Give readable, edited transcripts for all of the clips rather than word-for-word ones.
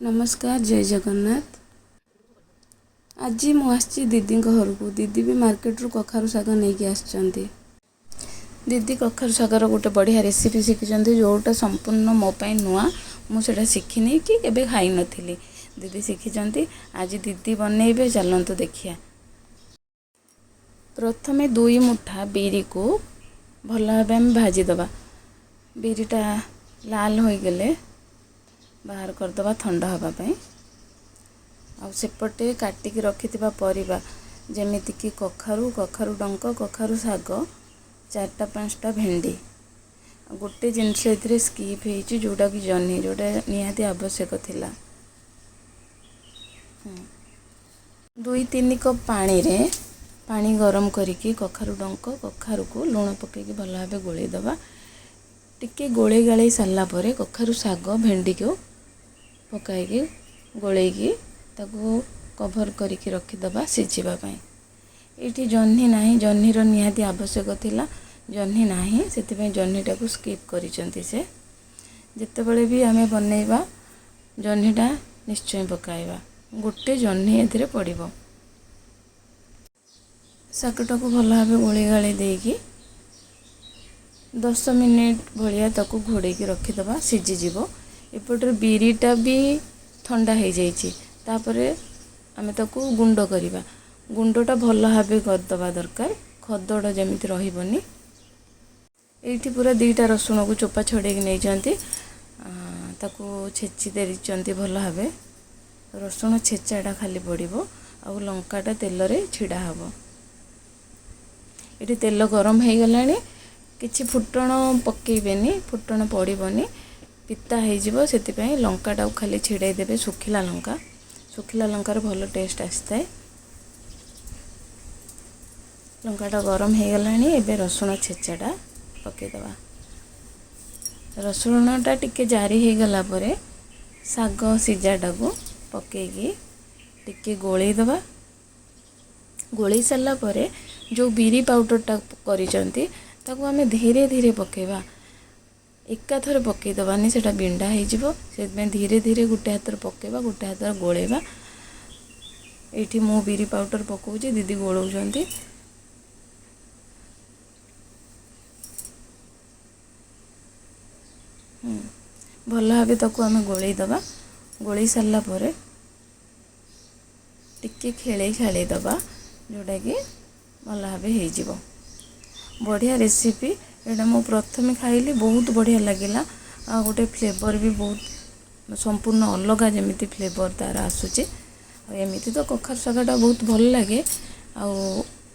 ନମସ୍କାର, ଜୟ ଜଗନ୍ନାଥ। ଆଜି ମୁଁ ଆସିଛି ଦିଦିଙ୍କ ଘରକୁ। ଦିଦି ବି ମାର୍କେଟରୁ କଖାରୁ ଶାଗ ନେଇକି ଆସିଛନ୍ତି। ଦିଦି କଖାରୁ ଶାଗର ଗୋଟେ ବଢ଼ିଆ ରେସିପି ଶିଖିଛନ୍ତି, ଯେଉଁଟା ସମ୍ପୂର୍ଣ୍ଣ ମୋ ପାଇଁ ନୂଆ। ମୁଁ ସେଇଟା ଶିଖିନି କି କେବେ ଖାଇନଥିଲି। ଦିଦି ଶିଖିଛନ୍ତି, ଆଜି ଦିଦି ବନେଇବେ। ଚାଲନ୍ତୁ ଦେଖିବା। ପ୍ରଥମେ 2 ମୁଠା ବିରିକୁ ଭଲ ଭାବେ ଆମେ ଭାଜିଦେବା। ବିରିଟା ଲାଲ ହୋଇଗଲେ ବାହାର କରିଦେବା ଥଣ୍ଡା ହେବା ପାଇଁ। ଆଉ ସେପଟେ କାଟିକି ରଖିଥିବା ପରିବା, ଯେମିତିକି କଖାରୁ, କଖାରୁ ଡଙ୍କ, କଖାରୁ ଶାଗ, 4ଟା 5ଟା ଭେଣ୍ଡି। ଗୋଟେ ଜିନିଷ ଏଥିରେ ସ୍କିପ୍ ହେଇଛି, ଯେଉଁଟାକି ଜହ୍ନି, ଯେଉଁଟା ନିହାତି ଆବଶ୍ୟକ ଥିଲା। 2-3 କପ୍ ପାଣିରେ ପାଣି ଗରମ କରିକି କଖାରୁ ଡଙ୍କ, କଖାରୁକୁ ଲୁଣ ପକାଇକି ଭଲ ଭାବେ ଗୋଳେଇ ଦେବା। ଟିକେ ଗୋଳେଇ ଗାଳେଇ ସାରିଲା ପରେ କଖାରୁ ଶାଗ, ଭେଣ୍ଡିକୁ ପକାଇକି ଗୋଳେଇକି ତାକୁ କଭର୍ କରିକି ରଖିଦେବା ସିଝିବା ପାଇଁ। ଏଇଠି ଜହ୍ନି ନାହିଁ, ଜହ୍ନିର ନିହାତି ଆବଶ୍ୟକ ଥିଲା, ଜହ୍ନି ନାହିଁ, ସେଥିପାଇଁ ଜହ୍ନିଟାକୁ ସ୍କିପ୍ କରିଛନ୍ତି ସେ। ଯେତେବେଳେ ବି ଆମେ ବନେଇବା, ଜହ୍ନିଟା ନିଶ୍ଚୟ ପକାଇବା। ଗୋଟେ ଜହ୍ନି ଏଥିରେ ପଡ଼ିବ। ଶାଗଟାକୁ ଭଲ ଭାବେ ଗୋଳେଇ ଗାଳେଇ ଦେଇକି 10 ମିନିଟ୍ ଭଳିଆ ତାକୁ ଘୋଡ଼େଇକି ରଖିଦେବା, ସିଝିଯିବ। ଏପଟରେ ବିରିଟା ବି ଥଣ୍ଡା ହେଇଯାଇଛି। ତାପରେ ଆମେ ତାକୁ ଗୁଣ୍ଡ କରିବା। ଗୁଣ୍ଡଟା ଭଲ ଭାବେ କରିଦେବା ଦରକାର, ଖଦଡ଼ ଯେମିତି ରହିବନି। ଏଇଠି ପୁରା 2ଟା ରସୁଣକୁ ଚୋପା ଛଡ଼େଇକି ନେଇଛନ୍ତି, ତାକୁ ଛେଚି ଦେଇଛନ୍ତି ଭଲ ଭାବେ। ରସୁଣ ଛେଚାଟା ଖାଲି ପଡ଼ିବ ଆଉ ଲଙ୍କାଟା ତେଲରେ ଛିଡ଼ା ହେବ। ଏଠି ତେଲ ଗରମ ହେଇଗଲାଣି। କିଛି ଫୁଟଣ ପକାଇବେନି, ଫୁଟଣ ପଡ଼ିବନି, ପିତା ହେଇଯିବ। ସେଥିପାଇଁ ଲଙ୍କାଟାକୁ ଖାଲି ଛିଡ଼େଇ ଦେବେ, ଶୁଖିଲା ଲଙ୍କା। ଶୁଖିଲା ଲଙ୍କାର ଭଲ ଟେଷ୍ଟ ଆସିଥାଏ। ଲଙ୍କାଟା ଗରମ ହେଇଗଲାଣି, ଏବେ ରସୁଣ ଛେଚାଟା ପକାଇଦେବା। ରସୁଣଟା ଟିକେ ଜାରି ହେଇଗଲା ପରେ ଶାଗ ସିଝାଟାକୁ ପକାଇକି ଟିକେ ଗୋଳେଇ ଦେବା। ଗୋଳେଇ ସାରିଲା ପରେ ଯେଉଁ ବିରି ପାଉଡ଼ରଟା କରିଛନ୍ତି, ତାକୁ ଆମେ ଧୀରେ ଧୀରେ ପକାଇବା। ଏକାଥରେ ପକାଇଦେବାନି, ସେଇଟା ବିଣ୍ଡା ହେଇଯିବ। ସେଥିପାଇଁ ଧୀରେ ଧୀରେ ଗୋଟେ ହାତରେ ପକାଇବା, ଗୋଟେ ହାତରେ ଗୋଳେଇବା। ଏଇଠି ମୁଁ ବିରି ପାଉଡ଼ର ପକାଉଛି, ଦିଦି ଗୋଳଉଛନ୍ତି। ଭଲ ଭାବେ ତାକୁ ଆମେ ଗୋଳେଇ ଦେବା। ଗୋଳେଇ ସାରିଲା ପରେ ଟିକେ ଖେଳେଇ ଖେଳେଇ ଦେବା, ଯେଉଁଟାକି ଭଲ ଭାବେ ହେଇଯିବ। ବଢ଼ିଆ ରେସିପି ଏଇଟା। ମୁଁ ପ୍ରଥମେ ଖାଇଲି, ବହୁତ ବଢ଼ିଆ ଲାଗିଲା। ଆଉ ଗୋଟେ ଫ୍ଲେଭର୍ ବି ବହୁତ ସମ୍ପୂର୍ଣ୍ଣ ଅଲଗା ଯେମିତି ଫ୍ଲେଭର୍ ତା'ର ଆସୁଛି। ଆଉ ଏମିତି ତ କଖାରୁ ଶାଗଟା ବହୁତ ଭଲ ଲାଗେ, ଆଉ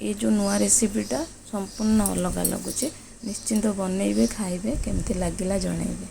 ଏ ଯେଉଁ ନୂଆ ରେସିପିଟା ସମ୍ପୂର୍ଣ୍ଣ ଅଲଗା ଲାଗୁଛି। ନିଶ୍ଚିନ୍ତ ବନେଇବେ, ଖାଇବେ, କେମିତି ଲାଗିଲା ଜଣେଇବେ।